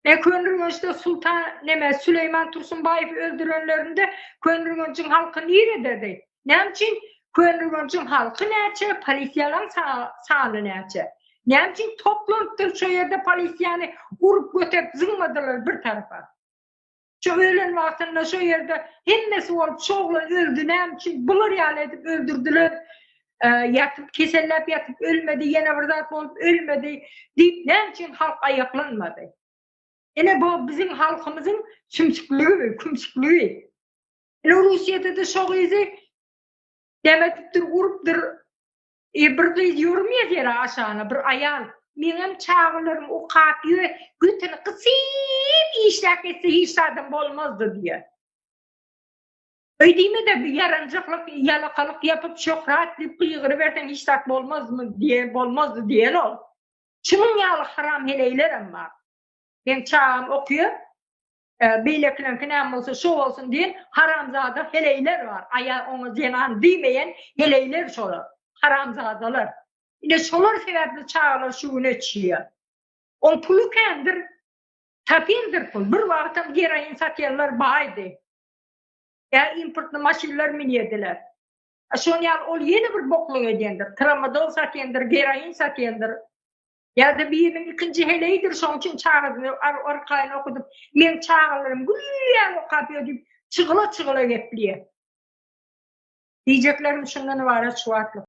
E Köneürgençde Sultan neme Süleýman Tursunbaýewi öldürenlerinde Köneürgenjiň halky nirededi? Näme üçin Köneürgenjiň halky näçe, polisiýalaň sany näçe? Näme üçin toplanypdyr şo ýerde polisiýany urup göterip zyňmadylar bir tarapa? Şo ölen wagtynda şo ýerde hemmesi bolup şo oglan öldi näme üçin bular ýaly edip öldürdiler ýatyp keselläp ýatyp ölmedi ýene bir zat bolup ölmedi diýip näme üçin halk aýaklanmady. Ine bu biziň halkymyzyň sümsükligi kümsükligi. Ine Russiýada-da şo gyzy demetipdir urupdyr E bir gyz ýörmeýär ýere aşana bir aýal meňem çagalarym okap ýör götüni gysyp işläp geçse hiç zadam bolmazdy diýýär. Öý diýmede bir ýaranjaklyk ýalakalyk ýapyp şöhrat diýip gygyryberseň hiç zat bolmazmy diýen bolmazdy diýen ol. Şunuň ýaly haram heleýlerem bar. Meň çagam okýar Beýlekileňki näme bolsa şo bolsun diýen haramzada heleýler bar. Aýa oňa zenan diýmeýän heleýler şolar. Haramzadalar. Ine şolar sebäpli çagalar şu güne çýe. Oň puly kändir. Tapyndyr pul. Bir wagtam geroin satýanlar baýdy. Ýa importny maşynlar münýediler. Şon ýaly ol ýene bir bokluk edýändir. Tramadol satýandyr, geroin satýandyr. Ýa-da biriniň ikinji heleýidir, şoň üçin çagasyny arkaýyn okudyp, meň çagalarym gül ýaly okap ýör diýip, çygyla-çygyla gepleýär. Diýjeklerim şundan ybarat şu wagtlyk.